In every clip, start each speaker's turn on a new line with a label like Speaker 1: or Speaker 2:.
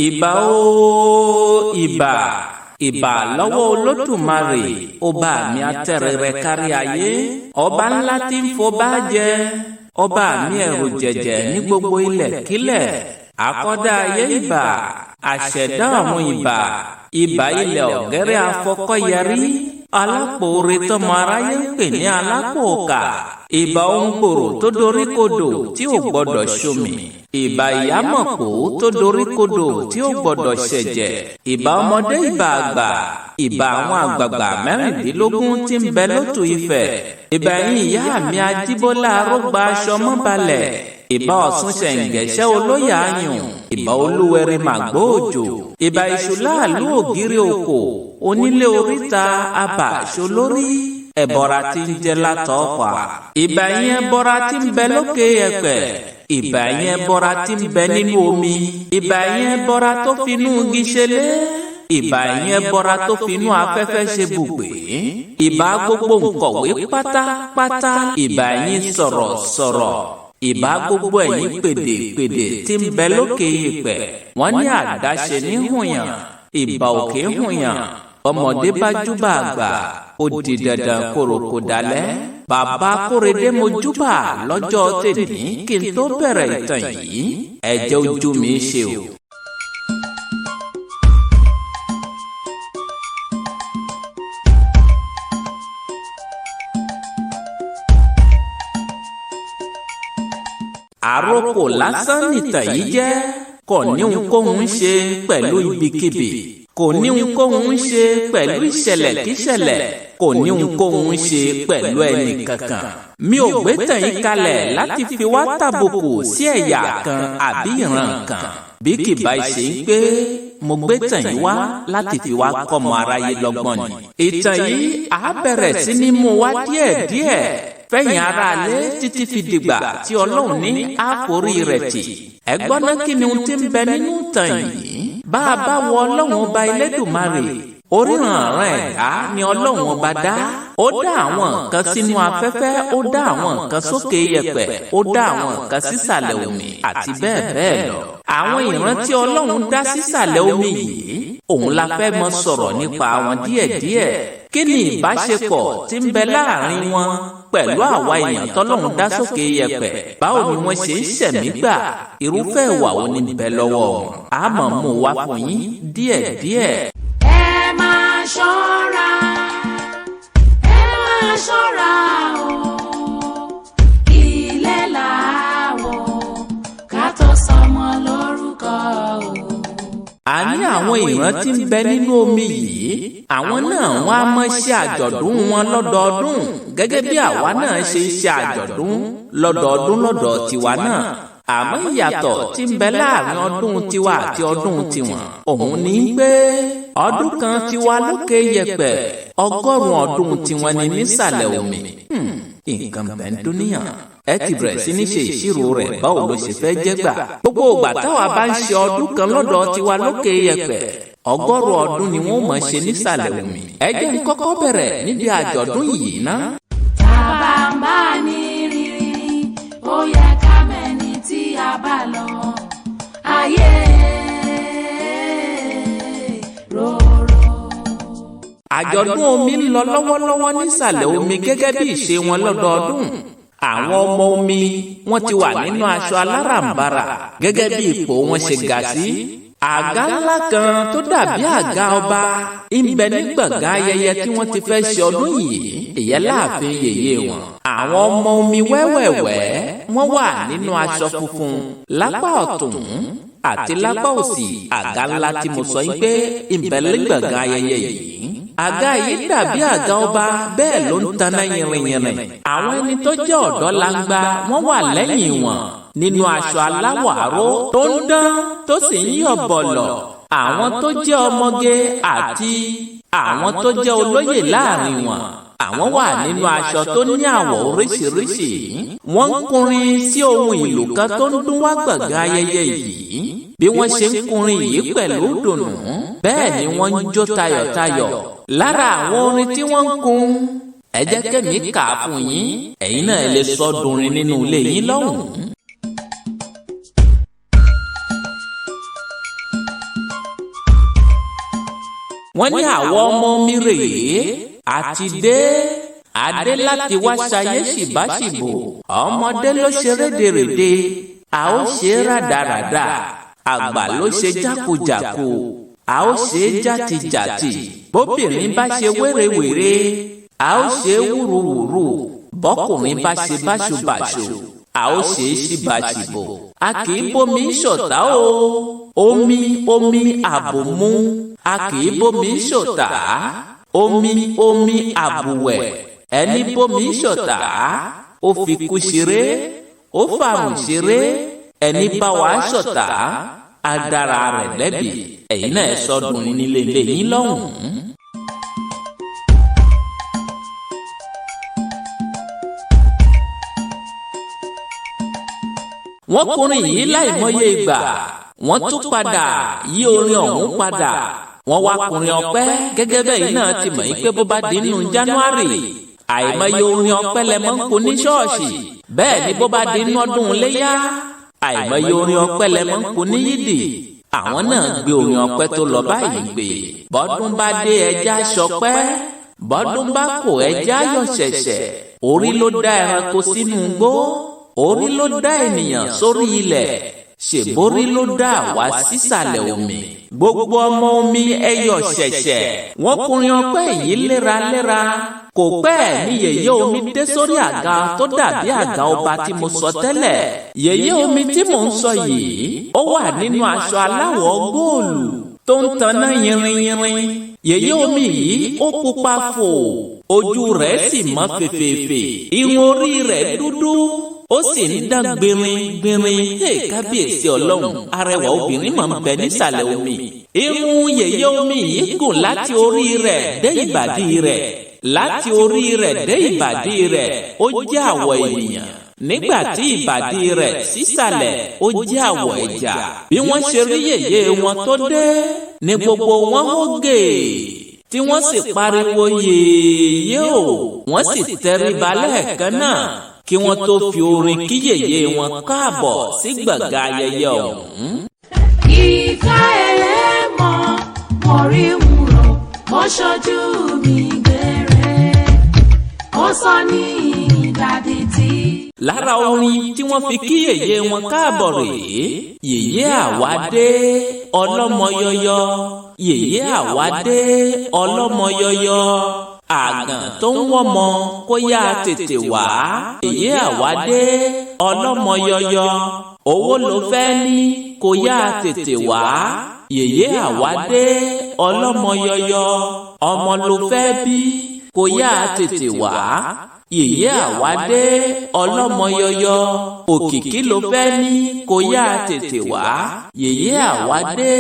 Speaker 1: Ìbà ooo, ìbà, ìbà lọ́wọ́ Olódùmarè, ọba mi atẹ́rẹrẹ kárí ayé, ọba ńlá tí ń fọba jẹ, ọba mi ẹ̀rù jẹ̀jẹ̀ ní gbogbo ilẹ̀ kílẹ̀, àkọ́dá ayé ìbà, àṣẹ̀dá ọ̀run ìbà, ìbà ilẹ̀ ọ̀gẹ́rẹ́ afọkọ́yẹrí, alápòore tọmọ aráyé ń pè ní alápòòkà, ìbà ohun gbòrò tó dorí kodò tí ò gbọdọ̀ ṣomi, ìbà ìyámọ̀pó tó dorí kodò tí ò gbọdọ̀ ṣẹ̀jẹ̀, ìbà ọmọdé, ìbà àgbà, ìbà àwọn àgbààgbà 16 tí ń bẹ lótú Ifẹ̀, ìbà ẹ̀yìn ìyá mi Ajíbọ́lá arógbá aṣọ mọ́balẹ̀, ìbà Ọ̀ṣun ṣẹ̀ǹgẹ̀ṣẹ́ olóyè ayùn, ìbà olúwẹ̀rí màgbó òjò, ìbà ìṣúláàlú ògiri òkò, onílé oríta abà ṣolórí, ẹ̀bọra tí ń jẹ́ látọ̀ ọ̀fà, ìbà yẹn bọra tí ń bẹ lókè ẹ̀pẹ̀, ìbà yẹn bọra tí ń bẹ nínú omi, ìbà yẹn bọra tó finú igi ṣẹlẹ̀, ìbà yẹn bọra tó finú afẹ́fẹ́ ṣe bùgbé, ìbà gbogbo nkọ̀wé pátápátá, ìbà yín sọ̀rọ̀ sọ̀rọ̀, ìbà gbogbo ẹ̀yin pèdèpèdè tí ń bẹ lókè ìpẹ̀. Wọ́n ní àdáṣe ní hùyàn, ìbà òkè hùyàn, ọmọdé bá júbà àgbà, ó di dandan kórokò dalẹ̀. Bàbá Kórèdé mo júbà lọ́jọ́ tèmi kí n tó bẹ̀rẹ̀ ìtàn yìí, ẹ̀jẹ̀ ojú mi ṣe o. Àròkò lásán nìtàn yìí jẹ́, kò ní ohunkóhun ṣe pẹ̀lú ibikíbi, kò ní ohunkóhun ṣe pẹ̀lú ìṣẹ̀lẹ̀ kíṣẹ̀lẹ̀, kò ní ohunkóhun ṣe pẹ̀lú ẹnì kankan. Mi ò gbé tàn yín kalẹ̀ láti fi wá tàbùkù sí ẹ̀yà kan àbí ìran kan. Bí kì bá ṣe ń pé mo gbé tàn yín wá láti fi wá kọ́mọ aráyé lọ́gbọ́n ni. Ìtàn yìí á bẹ̀rẹ̀ sí ní mú wá díẹ̀díẹ̀ fẹ̀yìn aráalé títí fi dìgbà tí Ọlọ́run ní àforí rẹ̀ tì. Ẹ gbọ́ ná, kí ni ohun tí ń bẹ nínú ìtàn yìí? Bá a bá wọ Ọlọ́run ọba Elédùmarè, oríranran ẹ̀dá ni Ọlọ́run ọba dá. Ó dá àwọn nǹkan sínú afẹ́fẹ́, ó dá àwọn nǹkan sókè yẹ̀pẹ̀, ó dá àwọn nǹkan sísàlẹ̀ omi àti bẹ́ẹ̀ bẹ́ẹ̀ lọ. Àwọn ìran tí Ọlọ́run dá sísàlẹ̀ omi yìí, òun la fẹ́ mọ sọ̀rọ̀ nípa wọn díẹ̀díẹ̀. Kí ni ìbáṣepọ̀ tí ń bẹ láàrin wọn pẹ̀lú àwa èèyàn tọ́lọ́run dá sókè yẹ̀pẹ̀? Báwo ni wọ́n ṣe ń ṣẹ̀mí gbà? Irúfẹ́ ìwà wo ni bẹ lọ́wọ́ wọn? A máa mú wá fún yín díẹ̀díẹ̀.
Speaker 2: Ẹ máa ṣọ́ra, ẹ máa ṣọ́ra o, ilé làwọ̀ ká tó sọmọ lórúkọ o.
Speaker 1: A ní àwọn ìran tí ń bẹ nínú omi yìí, àwọn náà wọ́n á máa ṣe àjọ̀dún wọn lọ́dọọdún gẹ́gẹ́ bí àwa náà ṣe ń ṣe àjọ̀dún lọ́dọọdún lọ́dọ̀ tiwa náà. Àmọ́ ìyàtọ̀ tí ń bẹ láàrin ọdún tiwa àti ọdún tiwọn, òun ní pé ọdún kan tiwa lókè yẹ̀pẹ̀, 100 ọdún tiwọn ni nísàlẹ̀ omi. Nǹkan bẹ́ẹ̀ ń dúníyàn. Ẹ ti bẹ̀rẹ̀ sí ní ṣe ìṣirò rẹ̀, báwo ló ṣe fẹ́ jẹ́ gbà. Gbogbo ìgbà táwa bá ń ṣe ọdún kan lọ́dọ̀ tiwa lókè yẹ̀pẹ̀, 100 ọdún ni wọ́n máa ṣe nísàlẹ̀ omi. Ẹ jẹ́ n kọ́kọ́ bẹ̀rẹ̀ níbi àjọ̀dún yìí ná.
Speaker 2: Tàbá ń bá ní rírí, ó yẹ ká mẹ́ni tí a bá lọ. Ayé rorò.
Speaker 1: Àjọ̀dún omi ń lọ lọ́wọ́lọ́wọ́ nísàlẹ̀ omi gẹ́gẹ́ bí ìṣe wọn lọ́dọọdún. Àwọn ọmọ omi wọ́n ti wà nínú aṣọ aláràǹbarà gẹ́gẹ́ bí ipò wọn ṣe ga sí. Àga ńlá kan tó dàbí àga ọba ń bẹ ní gbọ̀ngàn ayẹyẹ tí wọ́n ti fẹ́ ṣe ọdún yìí, ìyẹn láàfin yèyé wọn. Àwọn ọmọ omi wẹ́wẹ̀wẹ́ wọ́n wà nínú aṣọ funfun lápá ọ̀tún àti lápá òsì àga ńlá tí mo sọ yín pé ń bẹ ní gbọ̀ngàn ayẹyẹ yìí. Àga yìí dàbí àga ọba, bẹ́ẹ̀ ló ń taná yìnrìnyìnrìn. Àwọn ẹni tó jẹ́ ọ̀dọ́ langba wọ́n wà lẹ́yìn wọn nínú aṣọ aláwọ̀ aró tó ń dán tó sì ń yọ̀ bọ̀lọ̀. Àwọn tó jẹ́ ọmọge àti àwọn tó jẹ́ olóyè láàrin wọn, àwọn wà nínú aṣọ tó ní àwọ̀ oríṣiríṣi. Wọ́n ń kọrin sí ohun ìlù kan tó ń dún wá gbọ̀ngàn ayẹyẹ yìí. Bí wọ́n ṣe ń kọrin yìí pẹ̀lú dùnnú, bẹ́ẹ̀ ni wọ́n ń jó tayọ̀tayọ̀. Lára àwọn orin tí wọ́n ń kun, ẹ jẹ́ kẹ́mi kà á fún yín, ẹ̀yin náà lè sọ dùnrin nínú ilé yín lọ́hùn-ún. Wọ́n ní àwọn ọmọ mi rèé àti dé adé láti wá ṣayé ṣìbáṣìbò. Ọmọdé ló ṣe rédèrèdè, a ó ṣe rádaràda. Àgbà ló ṣe jákujàku, a ó ṣe jàtijàti. Bóbìnrin bá ṣe wérewère, a ó ṣe wúruwùru. Bọ́kùnrin bá ṣe báṣubàṣu, a ó ṣe ṣìbàṣìbò. A kì í bómi ṣọ̀tá o. Omi omi àbòmú, a kì í bómi ṣọ̀tá. Omi omi àbùwẹ̀, ẹni bómi ṣọ̀tá ó fi kú ṣeré, ó fàrùn ṣeré. Ẹni bá wàá ṣọ̀tá á dára rẹ̀ lẹ́bi. Ẹ̀yin náà sọdún nílé ilé yín lọ́hùn-ún. Wọ́n kọrin yìí láìmọye ìgbà. Wọ́n tún padà yí orin ọ̀hún padà. Wọ́n wá kọrin ọpẹ́ gẹ́gẹ́ bẹ́ẹ̀ yìí náà ti mọ̀ yín pé bó bá di nínú January, àìmọye orin ọpẹ́ lẹ mọ́ ń kó ní ṣọ́ọ̀ṣì. Bẹ́ẹ̀ ni bó bá di nínú ọdún léyá, àìmọye orin ọpẹ́ lẹ mọ́ ń kó ní yídì. Àwọn náà gbé orin ọpẹ́ tó lọ báyìí gbé. Bọ́dún bá dé, ẹja ṣọpẹ́. Bọ́dún bá kò, ẹja yọ̀ ṣẹ̀ṣẹ̀. Orí ló dá ẹranko sínú igbó, orí ló dá ènìyàn sórí ilẹ̀, ṣèborí ló dá wá sísàlẹ̀ omi. Gbogbo ọmọ omi, ẹyọ ṣẹ̀ṣẹ̀. Wọ́n kọrin ọpẹ́ yìí léraléra. Kò pẹ́ ní yèyé omi dé sórí àga tó dàbí àga ọba tí mo sọ tẹ́lẹ̀. Yèyé omi tí mò ń sọ yìí, ó wà nínú aṣọ aláwọ̀ góòlù tó ń taná yinrinyinrin. Yèyé omi yìí, ó pupa fò, ojú rẹ̀ sì mọ́ fèfèèfè, irun orí rẹ̀ dúdú, ó sì ń dán gbinrin gbinrin. Hey, kábíyèsí Ọlọ́run, arẹwà obìnrin máa ń bẹ nísàlẹ̀ omi. Irun yèyé omi yìí gùn láti orí rẹ̀ dé ìbàdí rẹ̀. Láti orí rẹ̀ dé ìbàdí rẹ̀, ó jẹ́ àwọ̀ ènìyàn, nígbà tí ìbàdí rẹ̀ sísàlẹ̀, ó jẹ́ àwọ̀ ẹja. Bí wọ́n ṣe rí yèyé wọn tó dé ní gbogbo wọn hó gèè, tí wọ́n sì pariwo yèyé o. Wọ́n sì tẹríba lẹ́ẹ̀kan náà kí wọ́n tó fi orin kí yèyé wọn káàbọ̀ sí gbọ̀ngàn ayẹyẹ ọ̀hún.
Speaker 2: Ìfẹ́ ẹlẹ́mọ̀ mo rí ń rò, ó ṣojú mi gbére, ó sọ ní ìdádì tí.
Speaker 1: Lára orin tí wọ́n fi kí yèyé wọn káàbọ̀ rèé: Yèyé àwádé ọlọ́mọ yọyọ, yèyé àwádé ọlọ́mọ yọyọ, àgàn tó ń wọ́mọ kó yá tètè wá. Yèyé àwádé ọlọ́mọ yọyọ, owó ló fẹ́ ní, kó yá tètè wá. Yèyé àwádé ọlọ́mọ yọyọ, ọmọ ló fẹ́ bí, kó yá tètè wá. Yèyé àwádé ọlọ́mọ yọyọ, òkìkí ló fẹ́ ní, kó yá tètè wá. Yèyé àwádé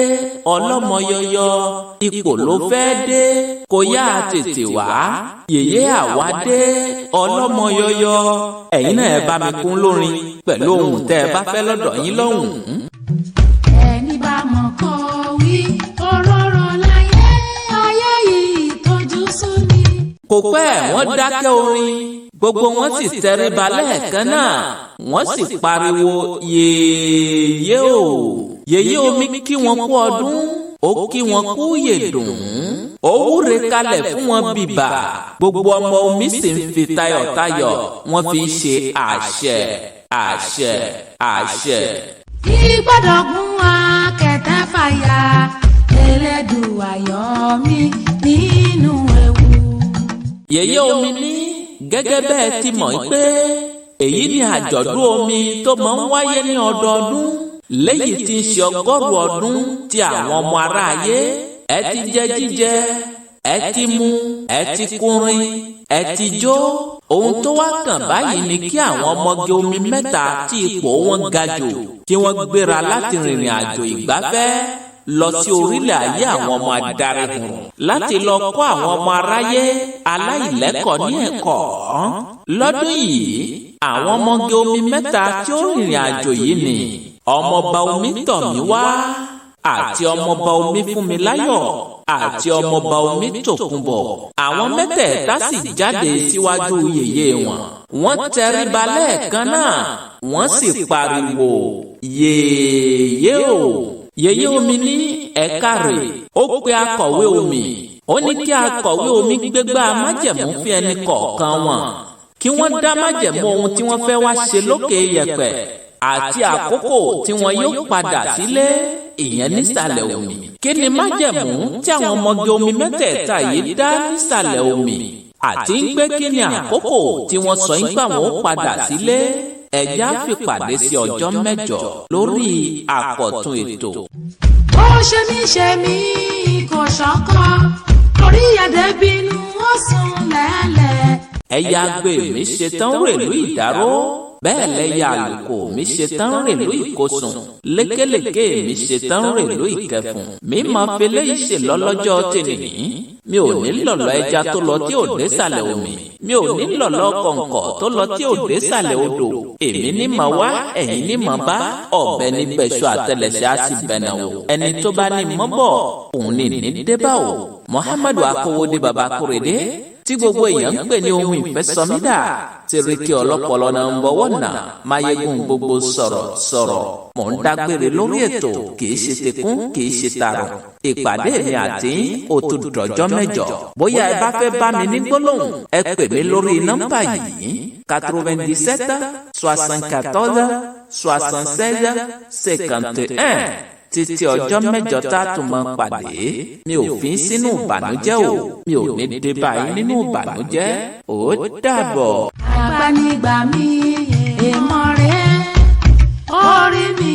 Speaker 1: ọlọ́mọ yọyọ, ipò ló fẹ́ dé, kó yá tètè wá. Yèyé àwádé ọlọ́mọ yọyọ. Ẹ̀yin náà, ẹ bá mi kún lórin pẹ̀lú ohun tẹ́ ẹ bá fẹ́ lọ́dọ̀ yín lọ́hùn-ún.
Speaker 2: Ẹni bá mọ̀ kó wí òróró láyé, ayé yìí tójú sú ni.
Speaker 1: Kò pẹ́, wọ́n dákẹ́ orin, gbogbo wọn sì tẹríba lẹ́ẹ̀kan náà, wọ́n sì pariwo yèyé o. Yèyé omi kí wọn kú ọdún, ó kí wọn kú yèdùn, ó wúre kalẹ̀ fún wọn bìbà. Gbogbo ọmọ omi sì ń fi tayọ̀tayọ̀, wọ́n fi ń ṣe àṣẹ, àṣẹ, àṣẹ.
Speaker 2: Ìgbọ́dọ̀gún akẹtẹ fàyà, Elédùà yọ mí nínú ewu.
Speaker 1: Yèyé omi ní gẹ́gẹ́ bẹ́ẹ̀ ti mọ̀ pé èyí ni àjọ̀dún omi tó máa ń wáyé ní ọdọọdún, léyìí tí ń ṣe 100 ọdún tí àwọn ọmọ aráyé. Ẹ ti jẹ jíjẹ, ẹ ti mu, ẹ ti kúrin, ẹ ti jó. Ohun tó wá kàn báyìí ni kí àwọn ọmọge omi mẹ́ta tí ipò wọn ga jù, kí wọ́n gbéra láti rìnrìn àjò ìgbafẹ́ lọ sí orílẹ̀ ayé àwọn ọmọ adarihùn láti lọ kọ́ àwọn ọmọ aráyé aláìlẹ́kọ̀ọ́ ní ẹ̀kọ́. Lọ́dún yìí, àwọn ọmọge omi mẹ́ta tí ó rìnrìn àjò yìí ni ọmọọba omi Tọ̀míwá, àti ọmọọba omi Fúnmiláyọ̀, àti ọmọọba omi Tòkunbọ̀. Àwọn mẹ́tẹ̀ẹ̀ta sì jáde síwájú yèyé wọn. Wọ́n tẹríba lẹ́ẹ̀kan náà, wọ́n sì pariwo yèyé o. Yèyé omi ní ẹ̀ka rè ó pe akọ̀wé omi, ó ní kí akọ̀wé omi gbégbá májẹ̀mú fún ẹnì kọ̀ọ̀kan wọn, kí wọ́n dá májẹ̀mú ohun tí wọ́n fẹ́ wá ṣe lókè yẹ̀pẹ̀ àti àkókò tí wọn yóò padà sílé, ìyẹn nísàlẹ̀ omi. Kí ni májẹ̀mú tí àwọn ọmọge omi mẹ́tẹ̀ẹ̀ta yìí dá nísàlẹ̀ omi, àti ń pé kí ni àkókò tí wọ́n sọ ń gbà wọ́n padà sílé? Ẹ̀já fìpàdé sí ọjọ́ 8 lórí àkọ́tún ètò.
Speaker 2: Ó ṣe mí ṣe mí kò ṣọ́kọ́, orí ẹ̀dẹ̀ bínú ó sùn lẹ́lẹ̀.
Speaker 1: Ẹ̀yà agbe mi ṣetán rèlú ìdáró, bẹ́ẹ̀ lẹ́yà àlùkò mi ṣetán rèlú ìkosùn, lékelèké mi ṣetán rèlú ìkẹfùn. Mi máa fi léyìí ṣe lọ́lọ́jọ́ tèmi. Mi ò ní lọ̀lọ́ ẹja tó lọ tí ò désàlẹ̀ omi, mi ò ní lọ̀lọ́ kọ̀ǹkọ̀ tó lọ tí ò désàlẹ̀ odò. Èmi ní mà wá, ẹ̀yin ní mà bá, ọ̀bẹ ní bẹ̀ṣọ àtẹlẹsẹ̀ á sì bẹ̀nà wò. Ẹni tó bá ní mọ́bọ̀ òun ní ní débà o. Muhammadu Akowode Baba Korede tí gbogbo èèyàn ń pè ní ohun ìfẹ́sọmídà, tìrìkì ọlọ́pọlọ náà ń bọ̀wọ̀ nà máyégún gbogbo sọ̀rọ̀ sọ̀rọ̀. Mò ń dágbére lórí ètò, kì í ṣe tekún, kì í ṣe tààrọ̀. Ìpàdé mi àti ó tún dọjọ́ 8. Bóyá ẹ bá fẹ́ bá mi ní gbólóhùn, ẹ pè mí lórí nọ́mbà yìí: 97 74 76 51. Títí ọjọ́ 8 tá a tún máa pàdé, mi ò fi sínú ìbànújẹ́ o, mi ò ní dé báyìí nínú ìbànújẹ́. Ó dàbọ̀.
Speaker 2: Àgbànigbà mi èèmọ̀ rẹ̀ orí mi.